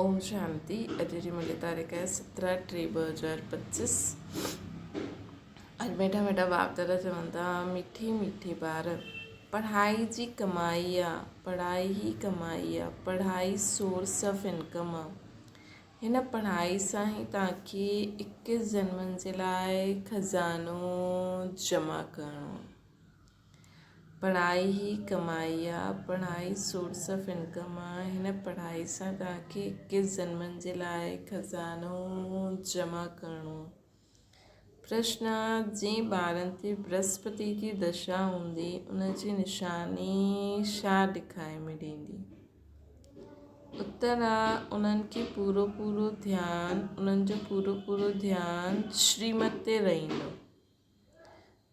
اوم شانتي اڄ جي ملي تاريخ آهي سترهن ٽي 2025. اڄ ميٺا ميٺا باپ دادا چون ٿا، مٺي مٺي ٻار، پڙهائي جي ڪمائي آ، پڙهائي ئي ڪمائي آ، پڙهائي سورس آف انڪم آ. هن پڙهائي سان ئي توهان کي اڪيس جنمن جي لاء خزانو جمع ڪرڻو آ. پڙهائي ئي ڪمائي آ، پڙهائي سورس آف انڪم آ، هن پڙهائي سان توهان کي اڪيس جنمن جي لاء خزانو جمع ڪرڻو آ. پرشن آ، جنهن ٻارن تي برهسپتي جي دشا هوندي ان جي نشاني ڇا ڏکائي ۾ ڏيندي؟ اتر آ، انهن کي پورو پورو ڌيان انهن جو پورو پورو ڌيان شريمت تي رهندو.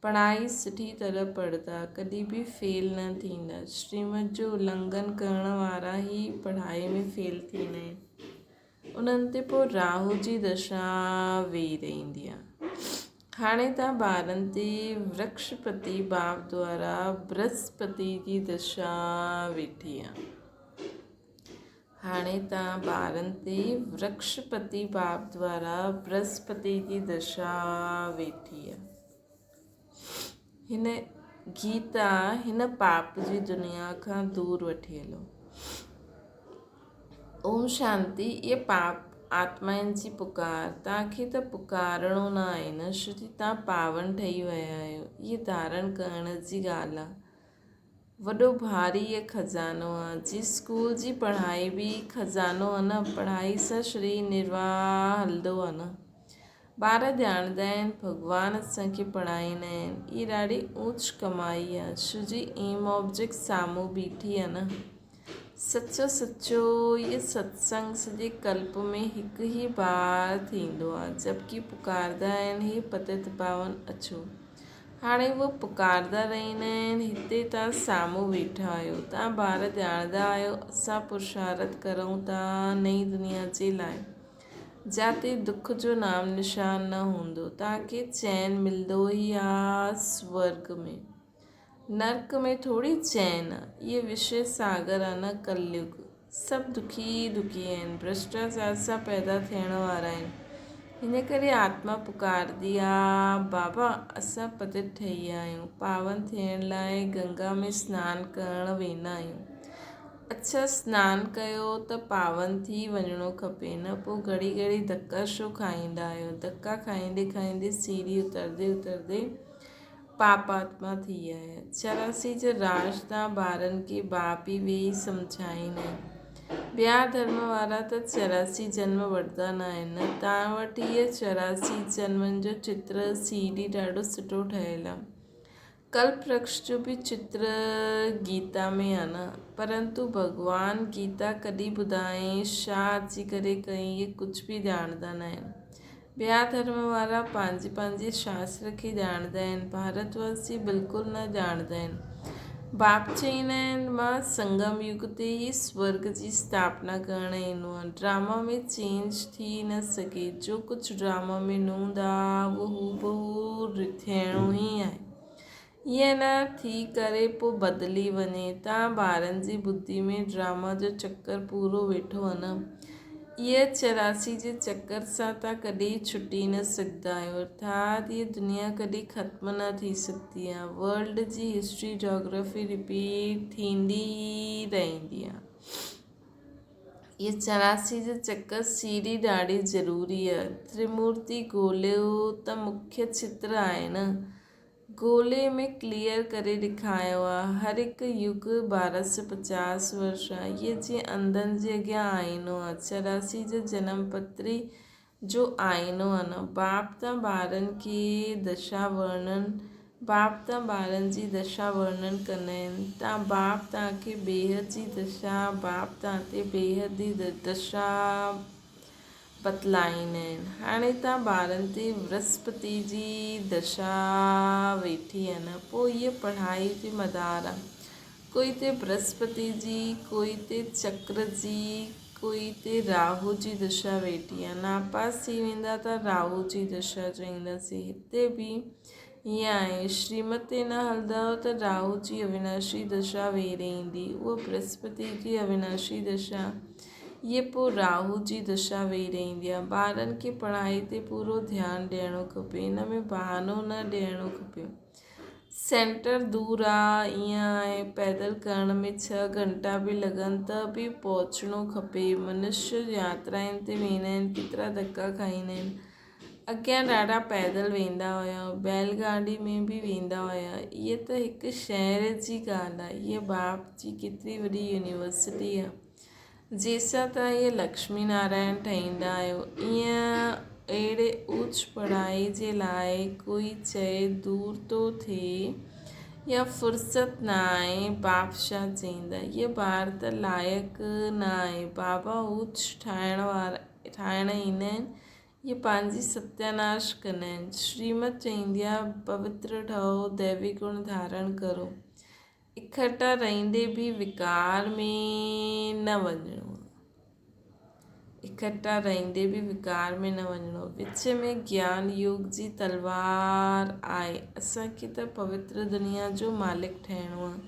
پڙهائي سٺي طرح پڙهندا، ڪڏهن به فيل نه ٿيندا. شريمت جو النگهن ڪرڻ وارا ئي پڙهائي ۾ فيل ٿيندا آهن. انهن تي پوء راهو جي دشا ويهي رهندي آهي. هاڻي تان ٻارن تي ورڪشپتي ڀاو دوارا برهسپتي جي دشا ويٺي آهي. هاڻي تان ٻارن تي ورڪشپتي باپ دوارا برهسپتي جي دشا ويٺي آ. هن گيتا هن پاپ جي دنيا کان دور وٺي هلو. اوم شانتي. اهي پاپ آتمائن جي پڪار تان کي ته پڪارڻو نه آهي نه، ڇو جي تان پاون ٺهي ويا آهيو. اهي ڌارڻ ڪرڻ جي ڳالهه آ. وڏو ڀاري اهي خزانو آ. جي اسڪول جي پڙهائي به خزانو آ نه. پڙهائي سان شرير نرواهه هلندو آ نه. ٻار ڄاڻندا آهن ڀڳوان اسان کي پڙهائيندا آهن. اهي ڏاڍي اوچ ڪمائي آ. ڇو جي ايم آبجيڪٽ سامهون بيٺي آ نه. سچو سچو اهي ستسنگ سڄي ڪلپ ۾ هڪ ئي بار ٿيندو آ. جبڪه پڪارندا آهن هي پتت پاون اچو. هاڻي اهو پڪارندا رهندا آهن، هتي توهان سامهون ويٺا آهيو، توهان ٻار ڄاڻندا آهيو، اسان پرشارٿ ڪرون ٿا نئين دنيا جي لاء، جاتي دک جو نام نشان نه هوندو، توهان کي چين ملندو ئي آ سورڳ ۾، نرڪ ۾ ٿوري چين آ، اهي وشيه ساگر آ نه ڪليگ. سڀ دکي ئي دکي آهن، ڀرشٽاچار سان پيدا ٿيڻ وارا آهن. ان ڪري آتما پڪارندي آ، بابا! اسان پتت ٺهي ويا آهيون، پاون ٿيڻ لاء گنگا ۾ سنان ڪرڻ ويندا آهيون. اڇا سنان ڪيو ته پاون ٿي وڃڻو کپي نه، پوء گهڙي گهڙي ڌڪا ڇو کائيندا آهيو؟ ڌڪا کائيندي کائيندي سيڙهي اترندي اترندي پاپ آتما ٿي آهي. 84 جي راڄ تان ٻارن کي باپ ئي ويهي سمجهائين آهن. ٻيا ڌرم وارا ته 84 جنم وٺندا نه آهن نه. تان وٽ هيء 84 جنمن جو چتر سي ڊي ڏاڍو سٺو ٺهيل آهي. ڪلپ ورڪش جو به چتر گيتا ۾ آهي نه. پرنتو ڀڳوان گيتا ڪڏهن ٻڌائين، ڇا اچي ڪري ڪئين اهي ڪجهه به ڄاڻندا نه آهن. ٻيا ڌرم وارا پنهنجي پنهنجي شاستر کي ڄاڻندا آهن، ڀارت واسي بلڪل نه ڄاڻندا آهن. باپ چئيندا آهن، مان سنگم يگ تي ئي سورڳ جي اسٿاپنا ڪرڻ ايندو آهيان. ڊراما ۾ چينج ٿي نه سگهي. جو ڪجهه ڊراما ۾ نوند آ، اهو هوبهو ٿيڻو ئي آهي. ائين نه ٿي ڪري پوء بدلي وڃي. تان ٻارن جي ٻڌي ۾ ڊراما جو چڪر پورو ويٺو آ نه. اهي 84 جي چڪر سان تان ڪڏهن ڇٽي نه سگهندا آهيو. ارٿات هيء دنيا ڪڏهن ختم نه ٿي سگهندي آ. ورلڊ جي هسٽري جاگرافي رپيٽ ٿيندي ئي رهندي آ. اهي 84 جا چڪر سيڙهي ڏاڍي ضروري آ. تريمورتي ڳوليو ته مکيه چتر آهي نه. گولي ۾ ڪليئر ڪري ڏيکايو آ. هر هڪ يگ 1250 ورش آ. اهي جيئن انڌن جي اڳيان آئينو آ. 84 جو جنم پتري جو آئينو آ نه. باپ تان ٻارن کي دشا ورڻن باپ تان ٻارن جي دشا ورڻن ڪندا آهن. تان باپ تان کي بيحد جي دشا باپ تان تي بيحد جي دشا بتلائيندا آهن. هاڻي تان ٻارن تي ورهسپتي جي دشا ويٺي آهي نه، پوء هيء پڙهائي تي مدار آ. ڪوئي تي برهسپتي جي، ڪوئي تي چڪر جي، ڪوئي تي راهو جي دشا ويٺي آ. ناپاس ٿي ويندا ته راهو جي دشا چئينداسين. هتي به ائين آهي. شريمت تي نه هلندؤ ته راهو جي اويناشي دشا ويهي رهندي. اها برهسپتي جي اويناشي دشا. اهي پوء راهو جي دشا ويهي رهندي آهي. ٻارن کي پڙهائي تي پورو ڌيان ڏيڻو کپي. ان ۾ بهانو نه ڏيڻو کپي. سينٽر دور آ، ائين آهي، پيدل ڪرڻ ۾ ڇهه گهنٽا به لڳن ته به پهچڻو کپي. منشي ياترائن تي ويندا آهن، ڪيترا ڌڪا کائيندا آهن. اڳيان ڏاڍا پيدل ويندا هيا، بيل گاڏي ۾ به ويندا هيا. اهي ته هڪ شهر جي ڳالهه آ. هيء باپ جي ڪيتري وڏي يونيورسٽي آ. جيسان توهان اهي لڪشمي نارائڻ ٺهيندا آهيو، ايئن اهڙي اوچ پڙهائي جي لاء ڪوئي چئي دور ٿو ٿئي يا فرصت نه آهي، بادشاهه چئيندا، اهي ٻار ته لائق نه آهي، بابا اوچ ٺاهڻ وارا ٺاهڻ ايندا آهن، اهي پنهنجي ستياناش ڪندا آهن. شريمت چئيندي آهي، پوتر ٺهو، ديوي گڻ ڌارڻ ڪرو. اڪٺا رهندي به وڪار ۾ نه وڃڻو. اڪٺا رهندي به وڪار ۾ نه وڃڻو. وچ ۾ گيان يوگ جي تلوار آهي. اسان کي ته پوتر دنيا جو مالڪ ٺهڻو آهي.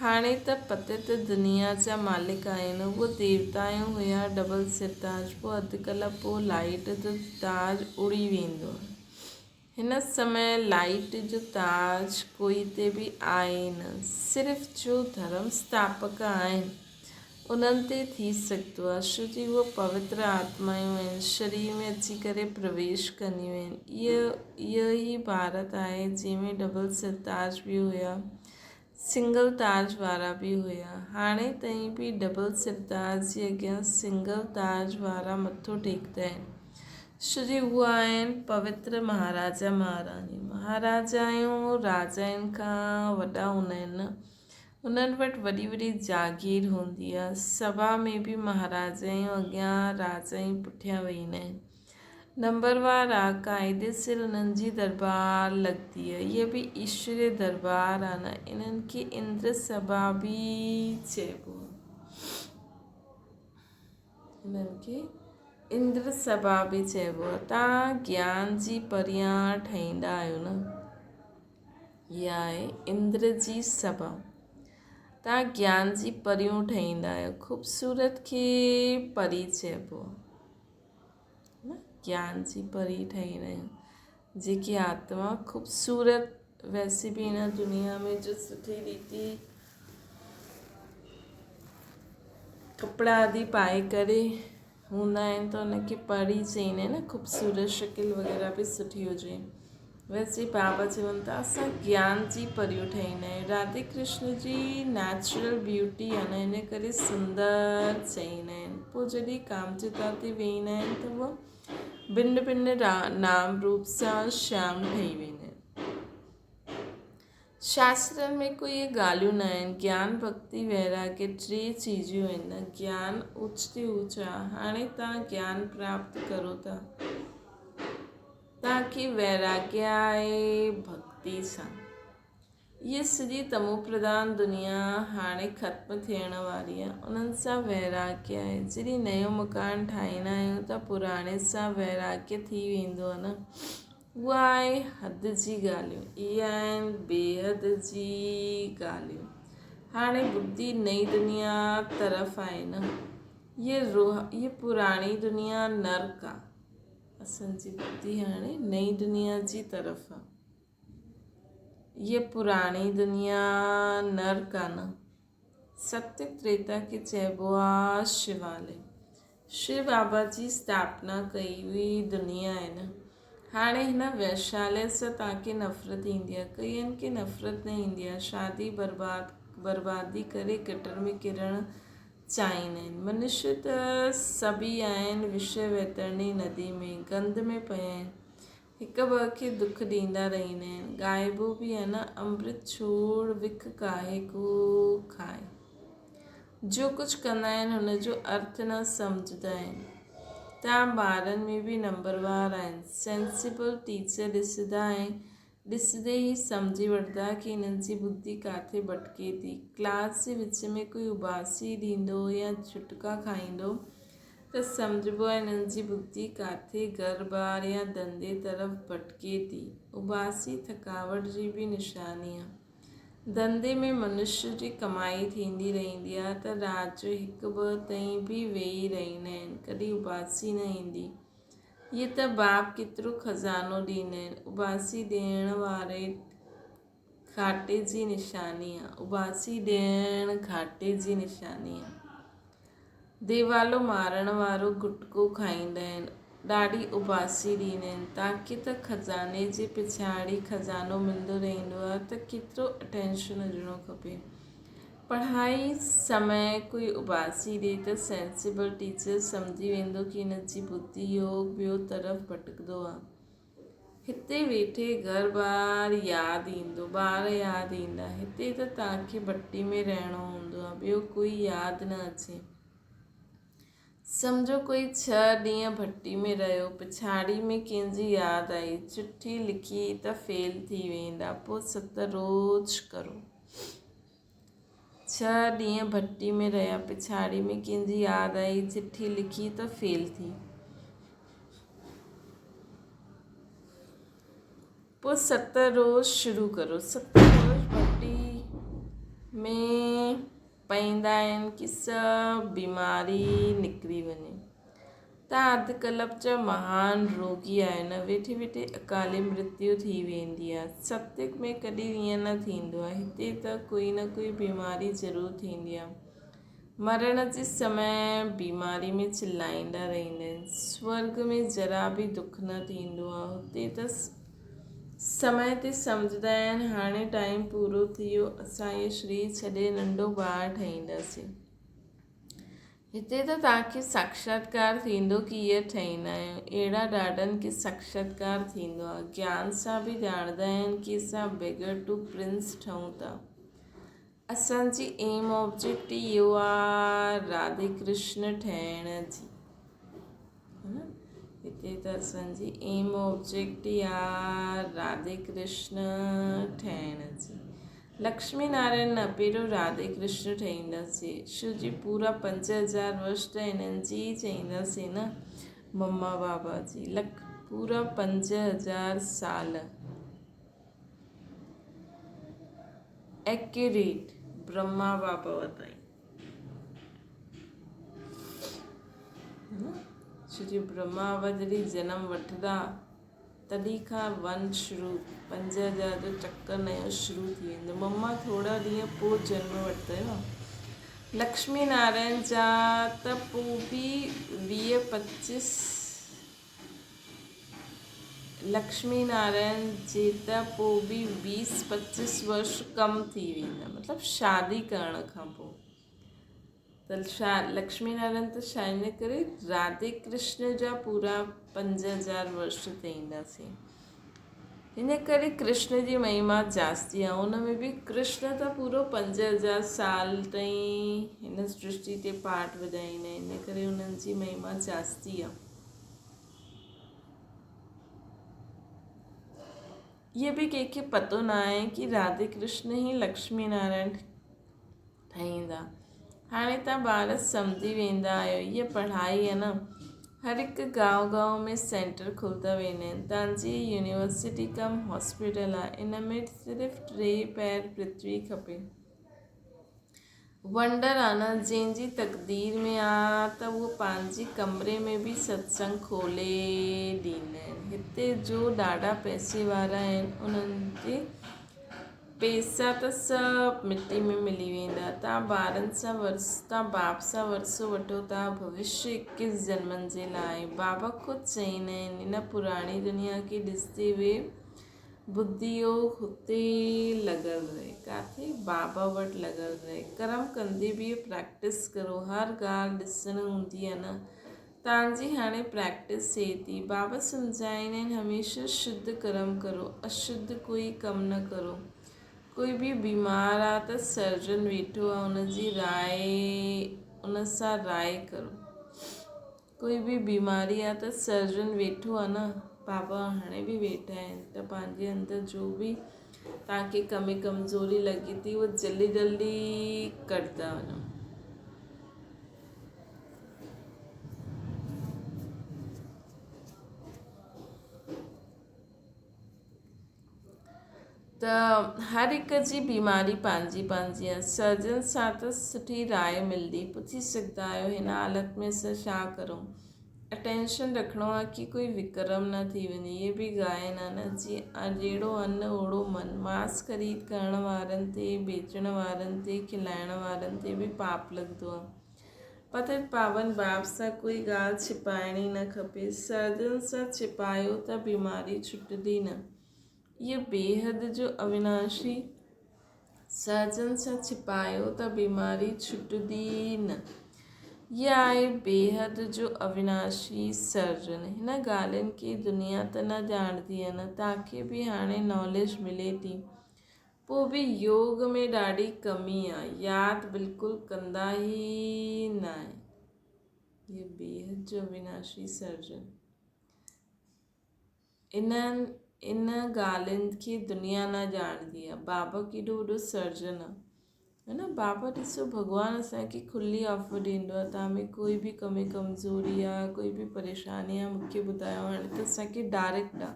هاڻي ته پتت دنيا جا مالڪ آهن. اهو ديوتائون هيا ڊبل سرتاج پوء اڌ ڪلاڪ پوء لائيٽ جو تاج اڙي ويندو آهي. هن سمي لائيٽ جو تاج ڪوئي تي به آهي نه، صرف جو ڌرم اسٿاپڪ آهن، انهن تي ٿي سگهندو آهي، ڇو جي اهي پوتر آتمائون آهن، شرير ۾ اچي ڪري پرويش ڪنديون آهن. اهو ئي ڀارت آهي، جنهن ۾ ڊبل سرتاج به هيا، سنگل تاج وارا به هيا. هاڻي تائين به ڊبل سرتاج جي اڳيان سنگل تاج وارا مٿو ٽيڪندا آهن. شري اهي آهن پوتر مهاراجا مهاراڻي. مهاراجائون راجائن کان وڏا هوندا آهن نه. انهن وٽ وڏي وڏي جاگير هوندي آهي. سڀا ۾ به مهاراجائون اڳيان راجائون پٺيان ويهندا آهن. نمبر وارا قاعدي سر انهن جي دربار لڳندي آهي. هيء به ايشوري دربار آهي نه، انهن کي اندر سڀا به چئبو آهي. انهن کي اندر سڀا به چئبو آهي. توهان گيان جي پريان ٺهيندا آهيو نه، هيء آهي اندر جي سڀا. توهان گيان جي پريون ٺهيندا آهيو. خوبصورت کي پري چئبو آهي. گيان جي پري ٺهي رهيون جيڪي آتما خوبصورت ويسي به هن دنيا ۾ جو سٺي ريتي ڪپڙا آدي پائي ڪري هوندا آهن ته ان کي پري چئيندا آهن نه خوبصورت شڪل وغيره به سٺي هجي ويسي بابا چون ٿا اسان گيان جي پريون ٺهيندا آهيون راڌي ڪرشن جي نيچرل بيوٽي آهي نه ان ڪري سندر چئيندا آهن پوء جڏهن ڪامچتا تي ويهندا آهن ته اهو ڀن ڀن نام روپ سان شيام ٺهي ويندا آهن شاسترن ۾ ڪوئي اهي ڳالهيون نه آهن گيان ڀڳتي ويراگي ٽي چيزيون آهن نه گيان اوچ تي اوچ آهي هاڻي توهان گيان پراپت ڪرو ٿا توهان کي ويراڳيه آهي ڀڳتي سان. هيء سڄي تموپرڌان دنيا هاڻي ختم ٿيڻ واري آهي. انهن سان ويراڳيه آهي. جڏهن نيو مڪان ٺاهيندا آهيون ته پراڻي سان ويراڳيه ٿي ويندو آهي نه. اها آهي حد جي ڳالهيون. اهي آهن بيحد جي ڳالهيون. هاڻي ٻڌي نئين دنيا طرف آهي نه. هيء پراڻي دنيا نرڪ آهي. اسان جي ٻڌي هاڻي نئين دنيا جي طرف آ. هيء پراڻي دنيا نرڪ آ نه. ستيگ تريتا کي چئبو آ شوالي. شو بابا جي اسٿاپنا ڪئي هئي دنيا آهي نه. هاڻي هن ويشالي سان توهان کي نفرت ايندي آ. ڪئين کي نفرت نه ايندي آ. شادي برباد بربادي ڪري گٽر ۾ ڪرڻ چاهيندا آهن. منشي ته سڀ ئي آهن وشيه ويترڻي ندي ۾ گند ۾ پيا آهن. هڪ ٻئي کي دک ڏيندا رهندا آهن. ڳائبو به آهي نه امرت ڇوڙ وک ڪاهي ڪو کائي. جو ڪجهه ڪندا آهن هن جو ارٿ نه سمجهندا آهن. توهان ٻارن ۾ به نمبروار آهن. سينسيبل ٽيچر ڏسندا ۽ ڏسندي ئي سمجهي وٺندا ڪي هنن جي ٻڌي ڪاٿي ڀٽڪي ٿي. ڪلاس جي وچ ۾ ڪوئي اٻاسي ڏيندو يا جهٽڪا کائيندو ته سمجهبو آهي هنن جي ٻڌي ڪاٿي گهر ٻار يا ڌنڌي طرف ڀٽڪي ٿي. اٻاسي ٿڪاوٽ جي به نشاني آهي. ڌنڌي ۾ منشي جي ڪمائي ٿيندي رهندي آهي ته رات جو هڪ ٻه تائين به ويهي رهندا آهن، ڪڏهن اٻاسي نه ايندي. هيء ته باپ ڪيترو خزانو ڏيندا آهن. اٻاسي ڏيڻ واري گهاٽي جي نشاني آهي. اٻاسي ڏيڻ گهاٽي جي نشاني آهي. ديوالو مارڻ وارو گٽڪو کائيندا آهن، ڏاڍي اٻاسي ڏيندا آهن، تاڪي ته خزاني جي پڇاڙي خزانو ملندو رهندو آهي ته ڪيترو اٽينشن هجڻو کپي. پڙهائي سمي ڪوئي اٻاسي ڏي ته سينسيبل ٽيچر سمجهي ويندو ڪي هن جي ٻڌي يوگ ٻيو طرف ڀٽڪندو آهي. هتي ويٺي گهر ٻار ياد ايندو، ٻار ياد ايندا. هتي ته توهان کي ڀٽي ۾ رهڻو هوندو آهي، ٻيو ڪوئي ياد نه اچي. سمجهو ڪوئي ڇهه ڏينهن ڀٽي ۾ رهيو، پڇاڙي ۾ ڪنهن جي ياد آئي، چٺي لکي ته فيل ٿي ويندا، پوء ست روز ڪرو. ڇهه ڏينهن ڀٽي ۾ رهيا، پڇاڙي ۾ ڪنهن جي ياد آئي، چٺي لکي ته فيل ٿي. پوء ست روز شروع ڪرو. ست روز ڀٽي ۾ پئيندا آهن ڪي سڀ بيماري نڪري وڃي. تان اڌ ڪلپ جا مهان روڳي آهيو نه ويٺي ويٺي اڪالي مرتيو ٿي ويندي آهي. ستيگ ۾ ڪڏهن ائين نه ٿيندو آهي. هتي ته ڪوئي نه ڪوئي بيماري ضرور ٿيندي آهي. مرڻ جي سمي بيماري ۾ چلائيندا رهندا آهن. سورڳ ۾ ذرا به دک نه ٿيندو آهي. هتي ته سمي تي سمجهندا آهن هاڻي ٽائيم پورو ٿي ويو اسان اهو شرير ڇڏي ننڍو ٻار ٺهينداسين. هتي ته توهان کي ساڪشاتڪار ٿيندو ڪي اهي ٺهيندا آهيون. اهڙا ڏاڍن کي ساڪشاتڪار ٿيندو آهي. گيان سان به ڄاڻندا آهن ڪي اسان بيگر ٽو پرنس ٺهون ٿا. اسان جي ايم آبجيڪٽ ئي اهو آهي راڌي ڪرشن ٺهڻ جي. هتي ته اسان جي ايم آبجيڪٽ ئي آ راڌي ڪرشن ٺهڻ جي. لڪشمي نارائڻ نه پهريون راڌي ڪرشن ٺهينداسين. شو جي پورا 5000 ورش ته هنن جي ئي چئينداسين نه مما بابا جي لک پورا 5000 سال ايڪيوريٽ برهما بابا تائين. شري برهما بابا جڏهن جنم وٺندا تڏهن کان ون شروع 5000 جو چڪر نيو شروع ٿي ويندو. مما ٿورا ڏينهن پوء جنم وٺندو. لڪشمي نارائڻ جا ته پوء به ويهه پچيس لڪشمي نارائڻ جي ته پوء به ويس پچيس ورش ڪم ٿي ويندا مطلب شادي ڪرڻ کان پوء ته لڪشمي نارائڻ ته شا ان ڪري راڌي ڪرشن جا پورا 5000 ورش ٿينداسين ان ڪري ڪرشن جي مهما جاستي آهي ان ۾ به ڪرشن ته پورو 5000 سال تائين هن سرشٽي تي پاٺ وڄائيندا آهن ان ڪري انهن جي مهما جاستي آهي اهو به ڪنهن کي پتو نه آهي ڪي راڌي ڪرشن ئي لڪشمي نارائڻ ٺهيندا. هاڻي تان ٻار سمجهي ويندا آهيو هيء پڙهائي آهي نه. هر هڪ گائون گائون ۾ سينٽر کلندا ويندا آهن. تان جي يونيورسٽي ڪم هاسپيٽل آهي. ان ۾ صرف ٽي پير پرٿوي کپي. ونڊر آ نه جنهن جي تقدير ۾ آ ته اهو پنهنجي ڪمري ۾ به ستسنگ کولي ڏيندا آهن. هتي جو ڏاڍا پئسي وارا آهن انهن جي پئسا ته سڀ مٽي ۾ ملي ويندا. تان ٻارن سان ورثو تان باپ سان ورثو وٺو ٿا ڀوشيه اڪيس جنمن جي لاء. بابا خود چئيندا آهن هن پراڻي دنيا کي ڏسندي هوئي ٻڌيو هتي ئي لڳل رهي. ڪاٿي؟ بابا وٽ لڳل رهي. ڪرم ڪندي به پريڪٽس ڪرو. هر ڳالهه ڏسڻ هوندي آ نه. تان جي هاڻي پريڪٽس ٿئي ٿي. بابا سمجهائيندا آهن هميشه شڌ ڪرم ڪرو. اشڌ ڪوئي ڪم نه ڪرو. ڪوئي به بيمار آ ته سرجن ويٺو آ ان جي راء ان سان راء ڪرو. ڪوئي به بيماري آ ته سرجن ويٺو آ نه بابا هاڻي به ويٺا آهن ته پنهنجي اندر جو به توهان کي ڪمي ڪمزوري لڳي ٿي اهو جلدي جلدي ڪڍندا وڃو. ته هر هڪ جي بيماري پنهنجي پنهنجي آهي. سرجن سان ته سٺي راء ملندي. پڇي سگهندا آهيو هن حالت ۾ اسان ڇا ڪرون. اٽينشن رکڻو آهي ڪي ڪوئي وڪرم نه ٿي وڃي. اهي به ڳائن ها نه جيئن جهڙو ان اوڙو من. ماس خريد ڪرڻ وارن تي، بيچڻ وارن تي، کلائڻ وارن تي به پاپ لڳندو آهي. پتت پاون باپ سان ڪوئي ڳالهه ڇپائڻي نه کپي. سرجن سان ڇپايو ته بيماري ڇٽندي نه. اهو بيحد جو اويناشي سهجن سان ڇپايو ته بيماري ڇٽندي ئي نه. هيء آهي بيحد جو اويناشي سرجن. هن ڳالهين کي دنيا ته نه ڄاڻندي آهي نه توهان کي به هاڻي ناليج ملي ٿي. پوء به يوگ ۾ ڏاڍي ڪمي آهي. ياد بلڪل ڪندا ئي ناهن. هيء بيحد جو اويناشي سرجن. انهن ان ڳالهين کي دنيا نه ڄاڻندي آ. بابا ڪيڏو وڏو سرجن آ. ها نه بابا ڏسو ڀڳوان اسان کي کلي آفر ڏيندو آ توهان ۾ ڪوئي به ڪمي ڪمزوري آ ڪوئي به پريشاني آ مونکي ٻڌايو هاڻي ته اسان کي ڊائريڪٽ آ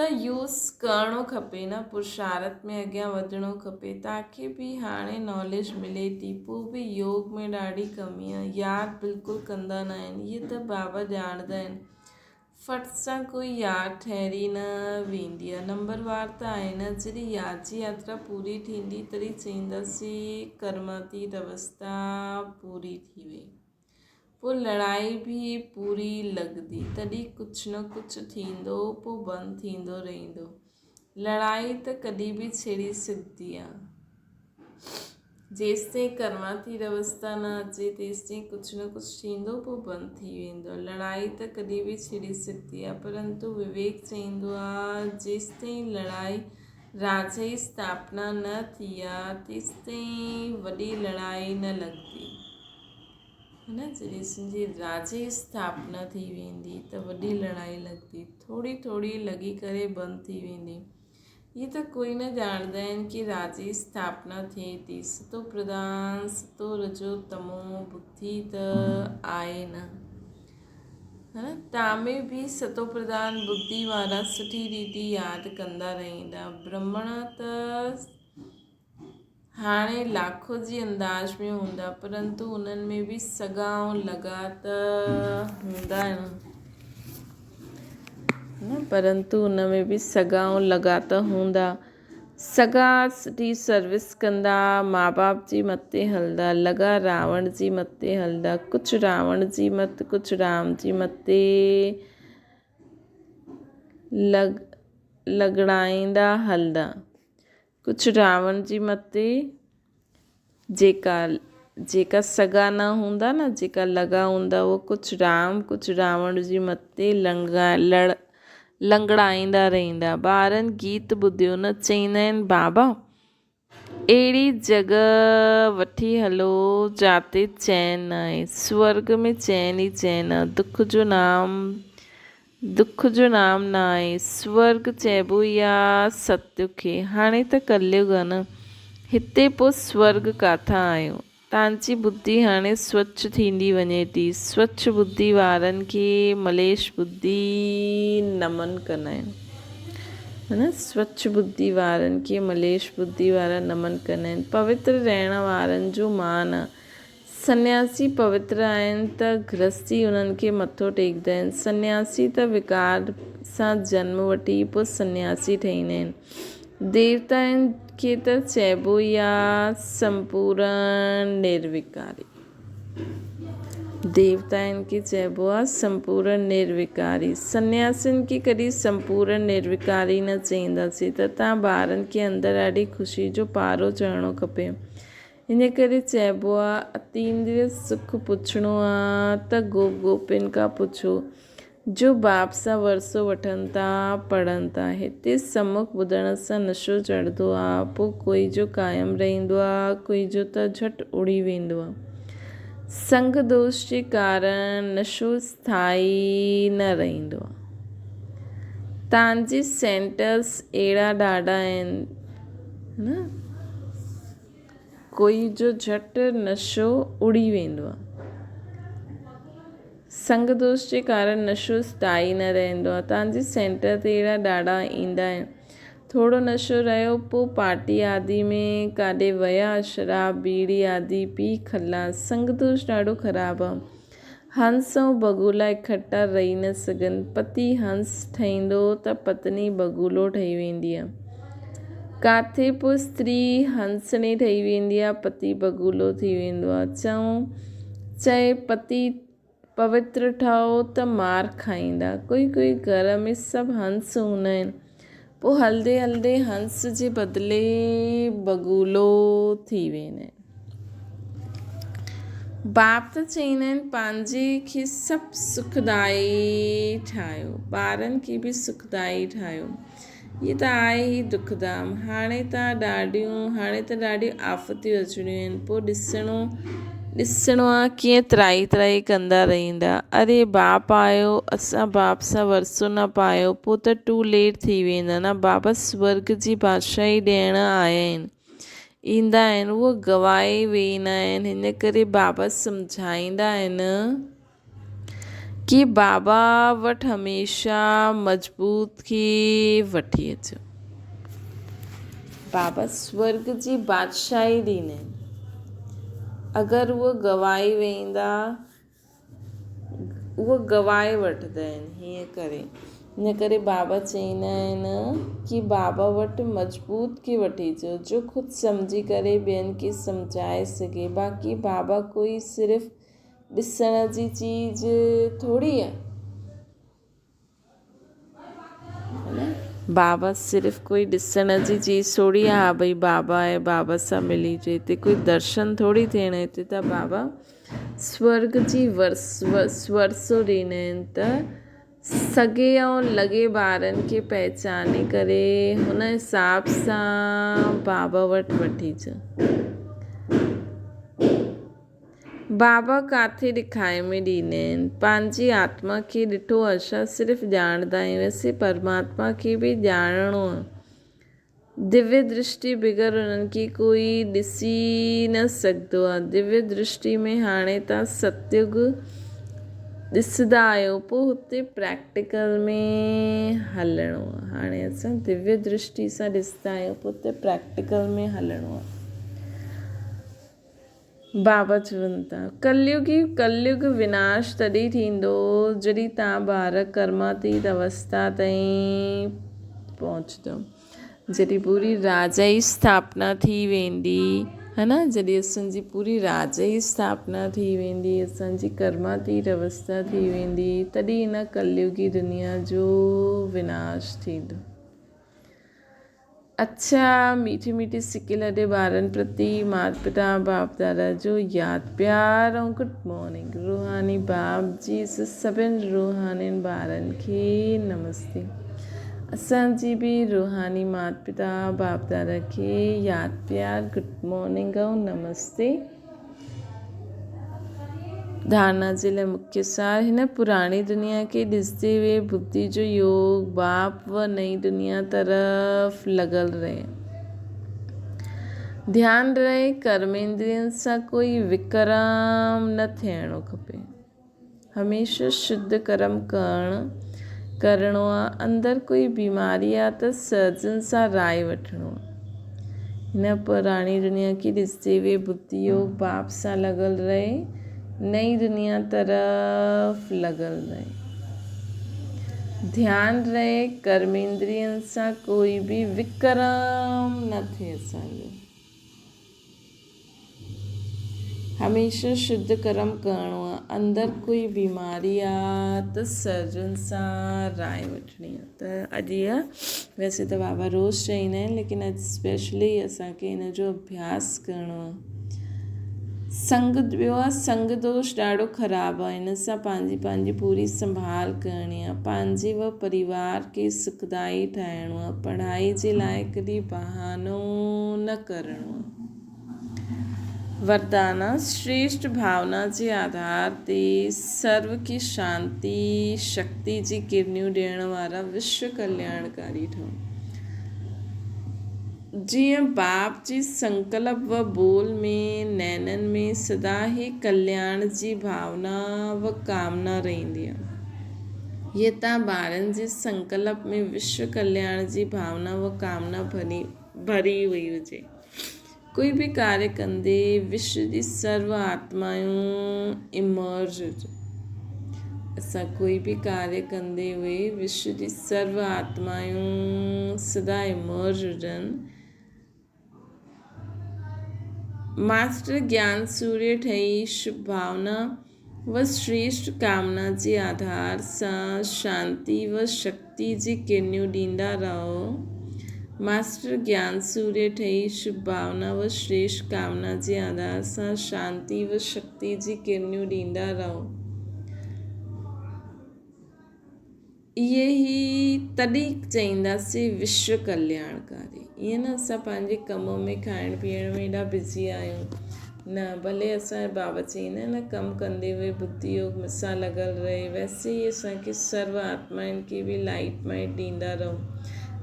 ته يوز ڪرڻو کپي نه پرشارت ۾ اڳيان وڌڻو کپي توهان کي به هاڻي ناليج ملي ٿي پوء به يوگ ۾ ڏاڍي ڪمي آ ياد بلڪل ڪندا نه آهن اهي ته بابا ڄاڻندا آهن ڦٽ سان ڪوئي ياد ٺهري نه ويندي آ. نمبر وار ته آهي نه. جڏهن ياد جي ياترا پوري ٿيندي تڏهن چئينداسين ڪرماتيت اوستا پوري ٿي وئي. پوء لڙائي به پوري لڳندي. تڏهن ڪجهه نه ڪجهه ٿيندو پوء بند ٿيندو رهندو. لڙائي ته ڪڏهن به ڇڙي سگهندي آ. جيستائين ڪرماتيت اوستا نه اچي تيستائين ڪجهه نه ڪجهه ٿيندو پوء بند ٿي ويندو. لڙائي ته ڪڏهن به ڇڙي سگهندي آ پرنتو وويڪ چئيندو آ جيستائين لڙائي راجائي اسٿاپنا نه ٿي آ تيستائين وڏي لڙائي نه لڳندي. ها نه جڏهن سنجي راجائي اسٿاپنا ٿي ويندي ته وڏي لڙائي لڳندي ٿوري ٿوري لڳي ڪري بند ٿي ويندي. هي ته ڪوئي نه ڄاڻندا آهن ڪي راجي اسٿاپنا ٿئي ٿي. ستو پرڌان، ستو رجو تمو ٻڌي ته آهي نه. ها تامي به ستو پرڌان ٻڌي وارا سٺي ريتي ياد ڪندا رهندا. برهمڻ ته هاڻي لاکو جي انداز ۾ هوندا پرنتو انهن ۾ به سڳا ۽ لڳا ته هوندا نه پرنتو ان ۾ به سڳا ۽ لڳا ته هوندا. سڳا سٺي سروس ڪندا، ماء باپ جي مت تي هلندا، لڳا راوڻ جي مت تي هلندا، ڪجهه راوڻ جي مت، ڪجهه رام جي مت تي لڳ لڳڙائيندا هلندا. ڪجهه راوڻ جي متي جيڪا جيڪا سڳا نه هوندا نه جيڪا لڳا هوندا اهو ڪجهه رام ڪجهه راوڻ جي متي لنگا لڙ لنگڙائيندا رهندا ٻارن گيت ٻڌيو نه چئيندا آهن بابا اهڙي جڳهه وٺي هلو جاتي چين آهي سورڳ ۾ چين ئي چين آهي دک جو نام دک جو نام نه آهي. سورڳ چئبو يا ستيگ کي. هاڻي ته ڪليگ آ نه. هتي پوء سورڳ ڪاٿان آيو؟ تانجي ٻڌي هاڻي سوڇ ٿيندي وڃي ٿي. سوڇ ٻڌي وارن کي مليش ٻڌي نمن ڪندا آهن. ها نه سوڇ ٻڌي وارن کي مليش ٻڌي وارا نمن ڪندا آهن. پوتر رهڻ وارن جو مان آ. سنياسي پوتر آهن ته گرهستي انهن کي مٿو ٽيڪدا آهن. سنياسي ته وڪار سان جنم وٺي پوء سنياسي ٺهيندا آهن. ديوتائن کي ته چئبو ئي آ سمپورڻ نروڪاري. ديوتائن کي چئبو آ سمپورڻ نروڪاري. سنياسين کي ڪڏهن سمپورڻ نروڪاري نه چئينداسين ته تان ٻارن کي اندر ڏاڍي خوشي جو پارو چڙهڻو کپي. ان ڪري چئبو آ اتيندريه سک پڇڻو آ ته گوپ گوپين کان پڇو، جو باپ سان ورثو وٺن ٿا، پڙهن ٿا. هتي سمک ٻڌڻ سان نشو چڙهندو آ، پوء ڪوئي جو قائم رهندو آ، ڪوئي جو ته جهٽ اڙي ويندو آ. سنگ دوش جي ڪارڻ نشو اسٿائي نه رهندو آ. تان جي سينٽرس اهڙا ڏاڍا آهن نه. ڪوئي جو جهٽ نشو اڙي ويندو آهي. سنگ دوش جي ڪارڻ نشو اسٿائي نه رهندو آهي. توهان جي سينٽر تي اهڙا ڏاڍا ايندا آهن. ٿورو نشو رهيو پوء پارٽي آدي ۾ ڪاڏي ويا شراب ٻيڙي آدي پي خلاص. سنگ دوش ڏاڍو خراب آ. هنس ۽ بگولا اڪٺا رهي نه سگهن. پتي هنس ٺهيندو ته پتني بگولو ٺهي ويندي آ. ڪاٿي پوء استري هنسڻي ٺهي ويندي آ پتي بگولو ٿي ويندو آ. چئون چئي پتي پوتر ٺهو ته مار کائيندا. ڪوئي ڪوئي گهر ۾ سڀ هنس هوندا آهن. پوء هلندي هلندي هنس جي بدلي بگولو ٿي ويندا آهن. باپ ته چئيندا آهن پنهنجي کي سڀ سکدائي ٺاهيو، ٻارن کي به سکدائي ٺاهيو. هي ته آهي ئي دکڌام. هاڻي ته ڏاڍيون هاڻي ته ڏاڍيون آفتيون اچڻيون آهن. پوء ڏسڻو ڏسڻو آ ڪيئن ترائي ترائي ڪندا رهندا. اري باپ آيو، اسان باپ سان ورثو نه پايو، پوء ته ٽو ليٽ ٿي ويندا نه. بابا سورڳ جي بادشاهي ڏيڻ آيا آهن. ايندا آهن، اهو گوائي ويندا آهن. هن ڪري بابا سمجهائيندا آهن. ڪي بابا وٽ هميشه مضبوط کي وٺي اچو. بابا سورڳ جي بادشاهي ڏيندا آهن. اگر اهو گوائي ويندا اهو گوائي وٺندا آهن هيئن ڪري. ان ڪري بابا چئيندا آهن ڪي بابا وٽ مضبوط کي وٺي اچو جو خود سمجهي ڪري ٻين کي سمجهائي سگهي. باقي بابا ڪوئي صرف ڏسڻ جي چيز ٿوري آ. بابا صرف ڪوئي ڏسڻ جي چيز ٿوري آ. ها ڀئي بابا آهي بابا سان ملي اچو. هتي ڪوئي درشن ٿوري ٿيڻو آهي. هتي ته بابا سورڳ جي ورثو ڏيندا آهن ته سگهي ۽ لڳي ٻارن کي پهچاني ڪري هن حساب سان بابا وٽ وٺي اچو. بابا ڪاٿي ڏکائي ۾ ڏينين. پنهنجي آتما کي ڏٺو اسان صرف ڄاڻندا آهيون اسين پرماتما کي به ڄاڻڻو آهي. دويه درشٽي بغير انهن کي ڪوئي ڏسي نه سگهندو آهي. دويه درشٽي ۾ هاڻي توهان ستيگ ڏسندا آهيو پوء هتي پريڪٽيڪل ۾ هلڻو آهي. هاڻي اسان دويه درشٽي سان ڏسندا آهيون پوء هتي پريڪٽيڪل ۾ هلڻو آهي. بابا چون ٿا، ڪليگي ڪليگ وناش تڏهن ٿيندو جڏهن توهان ٻار ڪرماتيت اوستا تائين پهچندو. جڏهن پوري راجائي اسٿاپنا ٿي ويندي ها نه جڏهن اسان جي پوري راجائي اسٿاپنا ٿي ويندي اسان جي ڪرماتيت اوستا ٿي ويندي تڏهن هن ڪليگي دنيا جو وناش ٿيندو. اڇا ميٺي ميٺي سڪي لڏي ٻارن پرتي مات پتا باپ دادا جو ياد پيار ۽ گڊ مارننگ روحاني باپ جي سڀن روحانين ٻارن کي نمستي اسان جي به روحاني مات پتا باپ دادا کي ياد پيار گڊ مارننگ ۽ نمستي. ڌارڻا جي لاء مکيه سار، هن پراڻي دنيا کي ڏسندي هوئي ٻڌي جو يوگ باپ و نئين دنيا طرف لڳل رهي. ڌيان رهي ڪرميندرين سان ڪوئي وڪرم نه ٿيڻو کپي. هميشه شڌ ڪرم ڪرڻ ڪرڻو آ. اندر ڪوئي بيماري آ ته سرجن سان راء وٺڻو آ. هن پراڻي دنيا کي ڏسندي هوئي ٻڌي يوگ باپ سان لڳل رهي، نئين دنيا طرف لڳل رهي. ڌيان رهي ڪرميندرين سان ڪوئي به وڪرم نه ٿئي اسان جو. هميشه شڌ ڪرم ڪرڻو آ. اندر ڪوئي بيماري آ ته سرجن سان راء وٺڻي آ ته اڄ اها ويسي ته بابا روز چئيندا آهن ليڪن اڄ اسپيشلي اسان کي ان جو اڀياس ڪرڻو آ. سنگ ٻيو آ سنگ دوش ڏاڍو خراب آ ان سان پنهنجي پنهنجي پوري سنڀال ڪرڻي آ پنهنجي و پريوار کي سکدائي ٺاهڻو آ پڙهائي جي لاء ڪڏهن بهانو نه ڪرڻو آ. وردانا، شريشٽ ڀاونا جي آڌار تي سرو کي شانتي شڪتي جي ڪرنيون ڏيڻ وارا وشو ڪلياڻڪاري ٺهو. جيئن باپ جي سنڪلپ و ٻول ۾ نينن ۾ سدا هي ڪلياڻ جي ڀاونا و ڪامنا رهندي آهي. هيء تان ٻارن جي سنڪلپ ۾ وشو ڪلياڻ جي ڀاونا و ڪامنا ڀري هئي هجي. ڪوئي به ڪاريه ڪندي وشو جي سرو آتمائون Emerge هجن. اسان ڪوئي به ڪاريه ڪندي هئي وشو جي سرو آتمائون سدا Emerge هجن. ماسٽر گيان سوريه ٺهي شڀ ڀاونا و شريشٽ ڪامنا جي آڌار سان شانتي و شڪتي جي ڪرنيون ڏيندا رهو. ماسٽر گيان سوريه ٺهي شڀ ڀاونا و شريشٽ ڪامنا جي آڌار سان شانتي و شڪتي جي ڪرنيون ڏيندا رهو. اهي ئي تڏهن چئينداسين وشو ڪلياڻڪاري. ائين نه اسان پنهنجي ڪم ۾ کائڻ پيئڻ ۾ ايڏا بزي آهيون نه ڀلي اسان جا بابا چئيندا آهن نه ڪم ڪندي هوئي ٻڌي يوگ مون سان لڳل رهي ويسي ئي اسان کي سرو آتمائن کي به لائيٽ مائيٽ ڏيندا رهو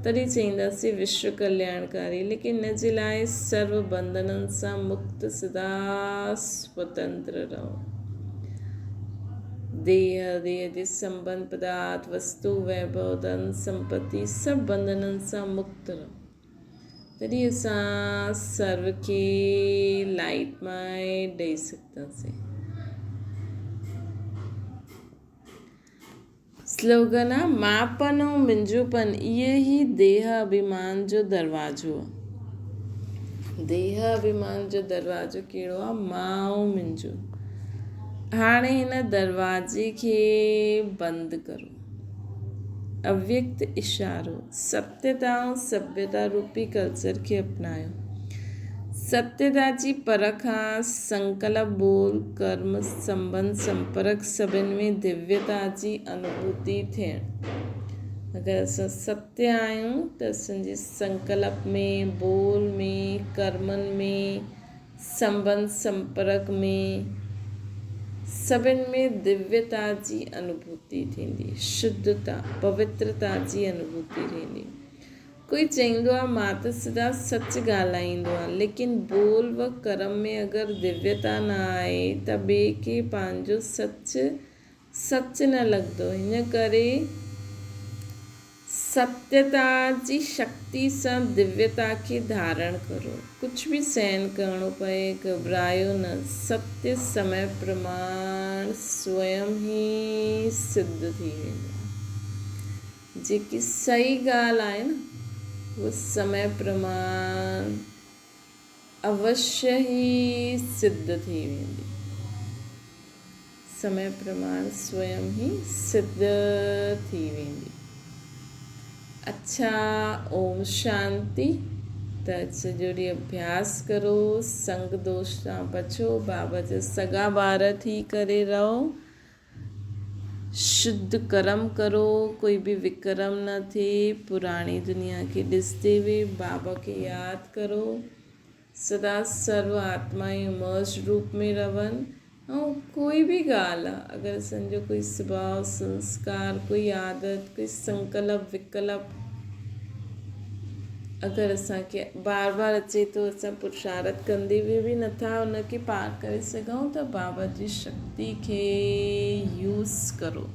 تڏهن چئينداسين وشو ڪلياڻڪاري ليڪن ان جي لاء سرو بنڌنن سان مڪت سدا سوتنتر رهو. ديهه، ديهه جي سنٻنڌ، پدارٿ، وستو، ويڀو، ڌن، سمپتي سڀ بنڌنن سان مڪت رهو. تڏهن اسان سرو کي لائيٽ مائيٽ ڏئي سگهنداسين. سلوگن آ، مان پن ۽ منهنجو پن اهي ئي ديهه اڀيمان جو دروازو آ. ديهه اڀيمان جو دروازو ڪهڙو آ؟ مان ۽ منهنجو. هاڻي هن دروازي کي بند ڪرو. اويڪت اشارو، ستيتا ۽ سڀيتا روپي ڪلچر کي اپنايو. ستيتا جي پر کان سنڪلپ، ٻول، ڪرم، سنٻنڌ، سمپرڪ سڀن ۾ دويتا جي انوڀوتي ٿيڻ. اگر اسان ستيه آهيون ته اسان جي سنڪلپ ۾، ٻول ۾، ڪرمن ۾، سنٻنڌ سمپرڪ ۾، سڀن ۾ دويتا جي انوڀوتي ٿيندي، شڌتا، پوترتا جي انوڀوتي ٿيندي. ڪوئي چئيندو آ مان ته سدا سچ ڳالهائيندو آ ليڪن ٻول و ڪرم ۾ اگر دويتا نه آهي ته ٻئي کي پنهنجو سچ سچ نه لڳندو هن ڪري ستيتا جي شڪتي سان دويتا کي ڌارڻ ڪرو ڪجهه به سهن ڪرڻو پئي گهٻرايو نه ستيه سمي پرماڻ سويم ئي سڌ ٿي ويندو. جيڪي صحيح ڳالهه آهي نه اهو سمي پرماڻ اوشيه ئي سڌ ٿي ويندي. سمي پرماڻ سويم ئي سڌ ٿي ويندي. اڇا اوم شانتي ته سڄو ڏينهن اڀياس ڪرو سنگ دوش تان بچو بابا جا سڳا ٻار ٿي ڪري رهو. شڌ ڪرم ڪرو، ڪوئي به وڪرم نه ٿئي، پراڻي دنيا کي ڏسندي به بابا کي ياد ڪرو، سدا سرو آتمائون مرج روپ ۾ رهن ۽ ڪوئي به ڳالهه اگر اسان جو ڪوئي سڀاء، سنسڪار، ڪوئي عادت، ڪوئي سنڪلپ وڪلپ اگر اسان کي بار بار اچي ٿو اسان پرشارت ڪندي به به نٿا ان کي پار ڪري سگهون ته بابا جي شڪتي کي يوز ڪرو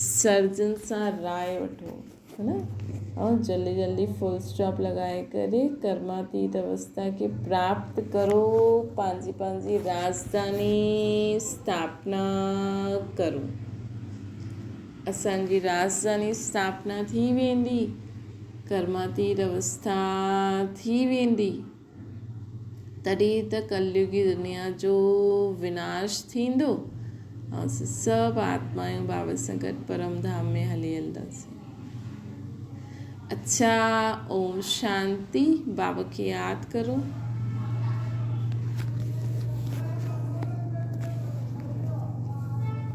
سرجن سان راء وٺو ها نه ۽ جلدي جلدي فل اسٽاپ لڳائي ڪري ڪرماتيت اوستا کي پراپت ڪرو پنهنجي پنهنجي راجڌاني اسٿاپنا ڪرو اسان جي راجڌاني اسٿاپنا ٿي ويندي، ڪرماتيت اوسٿا ٿي ويندي، تڏهن ته ڪليوگي دنيا جو وناش ٿيندو ۽ اسين سڀ آتمائون بابا سان گڏ پرم ڌام ۾ هلي هلنداسين. اڇا اوم شانتي بابا کي ياد ڪرو.